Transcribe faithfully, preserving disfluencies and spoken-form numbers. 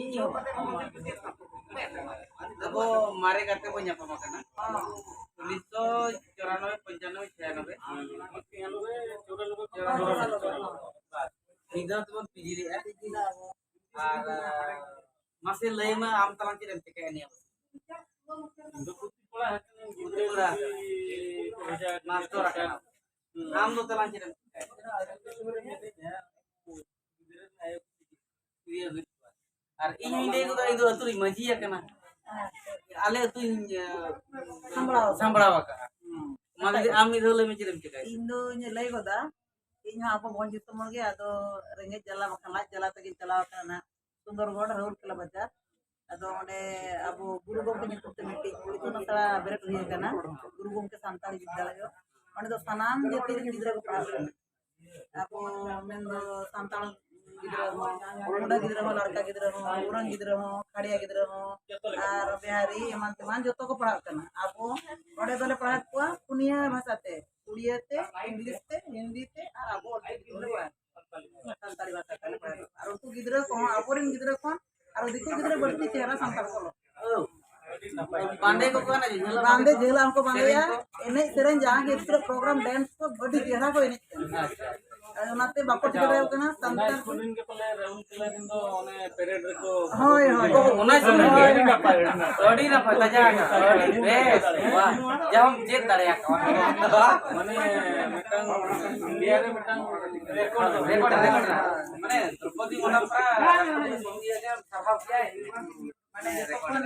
ᱤᱧ ᱟᱵᱚ ᱢᱟᱨᱮ ᱜᱟᱛᱮ ᱵᱚᱱ ᱧᱟᱯᱟᱢ ᱟᱠᱟᱱᱟ ᱩᱱᱤᱥᱥᱚ ᱪᱩᱨᱟᱱᱚᱵᱵᱳᱭ, ᱯᱚᱧᱪᱟᱱᱚᱵᱵᱳᱭ, ᱪᱷᱤᱭᱟᱱᱚᱵᱵᱳᱭ᱾ ᱢᱤᱫ ᱫᱷᱟᱣ ᱛᱮᱵᱚᱱ ᱯᱤᱡᱤ ᱞᱮᱜᱼᱟ᱾ ᱟᱨ ᱢᱟᱥᱮ ᱞᱟᱹᱭ ᱢᱮ, ᱟᱢ ᱛᱟᱞᱟᱝ ᱪᱮᱫ ᱮᱢ ᱪᱤᱠᱟᱹᱭᱟ ᱱᱤᱭᱟᱹ ᱵᱚᱪᱷᱚᱨ? ᱢᱟᱥᱴᱚᱨ ᱟᱠᱟᱱᱟ᱾ ᱟᱢ ᱫᱚ ᱛᱟᱞᱟᱝ ᱪᱮᱫ ᱮᱢ ᱪᱤᱠᱟᱹᱭᱟ? ᱤᱭᱟᱹ ᱦᱩᱭᱩᱜᱼᱟ᱾ ᱟᱨ ᱤᱧ ᱦᱚᱧ ᱞᱟᱹᱭ ᱜᱚᱫᱟ, ᱤᱧ ᱫᱚ ᱟᱹᱛᱩ ᱨᱤᱧ ᱢᱟᱹᱡᱷᱤ ᱟᱠᱟᱱᱟ, ᱟᱞᱮ ᱟᱹᱛᱩᱧ ᱥᱟᱢᱵᱲᱟᱣ ᱟᱠᱟᱫᱟ᱾ ᱥᱟᱢᱵᱲᱟᱣ ᱟᱠᱟᱫᱟ᱾ ᱢᱟ ᱞᱟᱹᱭ, ᱟᱢ ᱢᱤᱫ ᱫᱷᱟᱣ ᱞᱟᱹᱭ ᱢᱮ, ᱪᱮᱫ ᱮᱢ ᱪᱤᱠᱟᱹᱭᱟ? ᱤᱧ ᱫᱚᱧ ᱞᱟᱹᱭ ᱜᱚᱫᱟ, ᱤᱧ ᱦᱚᱸ ᱟᱵᱚ ᱵᱷᱚᱸᱡᱽ ᱫᱤᱥᱚᱢ ᱦᱚᱲ ᱜᱮ, ᱟᱫᱚ ᱨᱮᱸᱜᱮᱡ ᱡᱟᱞᱟ ᱵᱟᱠᱷᱟᱱ ᱞᱟᱡ ᱡᱟᱞᱟ ᱛᱮᱜᱮᱧ ᱪᱟᱞᱟᱣ ᱟᱠᱟᱱᱟ ᱥᱩᱱᱫᱚᱨᱜᱚᱲ ᱨᱟᱦᱩᱞᱠᱮᱞᱟ ᱵᱟᱡᱟᱨ᱾ ᱟᱫᱚ ᱚᱸᱰᱮ ᱟᱵᱚ ᱜᱩᱨᱩ ᱜᱚᱢᱠᱮ ᱧᱩᱛᱩᱢ ᱛᱮ ᱢᱤᱫᱴᱤᱡ ᱤᱛᱩᱱ ᱟᱥᱲᱟ ᱵᱮᱨᱮᱫ ᱦᱩᱭ ᱟᱠᱟᱱᱟ, ᱜᱩᱨᱩ ᱜᱚᱢᱠᱮ ᱥᱟᱱᱛᱟᱲᱤ ᱵᱤᱫᱽᱫᱟᱞᱚᱭ᱾ ᱚᱸᱰᱮ ᱫᱚ ᱥᱟᱱᱟᱢ ᱡᱟᱹᱛᱤ ᱨᱮᱱ ᱜᱤᱫᱽᱨᱟᱹ ᱠᱚ ᱯᱟᱲᱦᱟᱜ ᱠᱟᱱᱟ᱾ ᱟᱵᱚ ᱢᱮᱱᱫᱚ ᱥᱟᱱᱛᱟᱲ ᱜᱤᱫᱽᱨᱟᱹ ᱦᱚᱸ, ᱢᱩᱰᱟᱹ ᱜᱤᱫᱽᱨᱟᱹ ᱦᱚᱸ, ᱞᱟᱲᱠᱟ ᱜᱤᱫᱽᱨᱟᱹ ᱦᱚᱸ, ᱩᱨᱟᱝ ᱜᱤᱫᱽᱨᱟᱹ ᱦᱚᱸ, ᱠᱷᱟᱲᱭᱟ ᱜᱤᱫᱽᱨᱟᱹ ᱦᱚᱸ, ᱟᱨ ᱵᱤᱦᱟᱨᱤ ᱮᱢᱟᱱ ᱛᱮᱢᱟᱱ ᱡᱚᱛᱚ ᱠᱚ ᱯᱟᱲᱦᱟᱜ ᱠᱟᱱᱟ᱾ ᱟᱵᱚ ᱚᱸᱰᱮ ᱫᱚᱞᱮ ᱯᱟᱲᱦᱟᱣᱮᱫ ᱠᱚᱣᱟ ᱯᱩᱱᱭᱟᱹ ᱵᱷᱟᱥᱟ ᱛᱮ, ᱩᱲᱤᱭᱟᱹ ᱛᱮ, ᱤᱝᱞᱤᱥ ᱛᱮ, ᱦᱤᱱᱫᱤ ᱛᱮ ᱟᱨ ᱟᱵᱚ ᱚᱞᱪᱤᱠᱤ ᱛᱮᱞᱮ ᱯᱟᱲᱦᱟᱣᱮᱫ ᱠᱚᱣᱟ᱾ ᱥᱟᱱᱛᱟᱲᱤ ᱵᱷᱟᱥᱟ ᱛᱮᱞᱮ ᱯᱟᱲᱦᱟᱣᱮᱫ ᱠᱚᱣᱟ᱾ ᱟᱨ ᱩᱱᱠᱩ ᱜᱤᱫᱽᱨᱟᱹ ᱠᱚᱦᱚᱸ, ᱟᱵᱚᱨᱮᱱ ᱜᱤᱫᱽᱨᱟᱹ ᱠᱚᱦᱚᱸ ᱟᱨᱚ ᱫᱤᱠᱩ ᱜᱤᱫᱽᱨᱟᱹ ᱵᱟᱹᱲᱛᱤ ᱪᱮᱦᱨᱟ ᱥᱟᱱᱛᱟᱲ ᱠᱚ ᱚᱞᱚᱜ᱾ ᱵᱟᱸᱫᱮ ᱠᱚ ᱠᱟᱱᱟ ᱡᱮ, ᱧᱮᱞᱚᱜ ᱵᱟᱸᱫᱮ ᱠᱟᱱᱟ᱾ ᱡᱷᱟᱹᱞᱟᱜ ᱦᱚᱸᱠᱚ ᱵᱟᱸᱫᱮᱭᱟ, ᱥᱮᱨᱮᱧ ᱠᱚ᱾ ᱮᱱᱮᱡ ᱥᱮᱨᱮᱧ ᱡᱟᱦᱟᱸ ᱜᱮ ᱯᱨᱳᱜᱨᱟᱢ, ᱰᱮᱱᱥ ᱠᱚ ᱟᱹᱰᱤ ᱪᱮᱦᱨᱟ ᱠᱚ ᱮᱱᱮᱡ ᱠᱟᱱᱟ᱾ ᱟᱪᱪᱷᱟ᱾ ᱟᱨ ᱚᱱᱟᱛᱮ ᱵᱟᱠᱚ ᱴᱷᱤᱠᱟᱹ ᱫᱟᱲᱮᱭᱟᱠᱚ ᱠᱟᱱᱟ ᱥᱟᱱᱛᱟᱲ ᱠᱚ᱾ ᱥᱩᱨ ᱨᱮᱱ ᱜᱮ ᱯᱟᱞᱮ ᱨᱟᱦᱩᱞ ᱠᱮᱞᱟ ᱨᱮᱱ ᱫᱚ ᱚᱱᱮ ᱯᱮᱨᱮᱰ ᱨᱮᱠᱚ ᱦᱳᱭ, ᱦᱳᱭ᱾ ᱚᱱᱟ ᱥᱩᱨ ᱨᱮ᱾ ᱟᱹᱰᱤ ᱱᱟᱯᱟᱭ, ᱟᱹᱰᱤ ᱱᱟᱯᱟᱭ, ᱟᱹᱰᱤ ᱱᱟᱯᱟᱭ, ᱟᱹᱰᱤ ᱵᱮᱥ᱾ ᱵᱟᱦ, ᱡᱟᱦᱟᱸᱢ ᱪᱮᱫ ᱫᱟᱲᱮᱭᱟᱠᱚᱣᱟ᱾ ᱢᱟᱱᱮ ᱢᱤᱫᱴᱟᱝ ᱤᱱᱰᱤᱭᱟ ᱨᱮ ᱢᱤᱫᱴᱟᱝ ᱨᱮᱠᱚᱨᱰ, ᱨᱮᱠᱚᱨᱰ᱾ ᱢᱟᱱᱮ ᱫᱨᱚᱯᱚᱫᱤ ᱢᱩᱨᱢᱩ ᱯᱨᱟᱭ ᱨᱟᱥᱴᱨᱚᱯᱚᱛᱤ ᱢᱳᱫᱤ ᱟᱜ ᱥᱟᱨᱦᱟᱣ ᱠᱮᱫᱟᱭ᱾ ᱢᱟᱱᱮ ᱡᱚᱛᱚ ᱠᱷᱚᱱ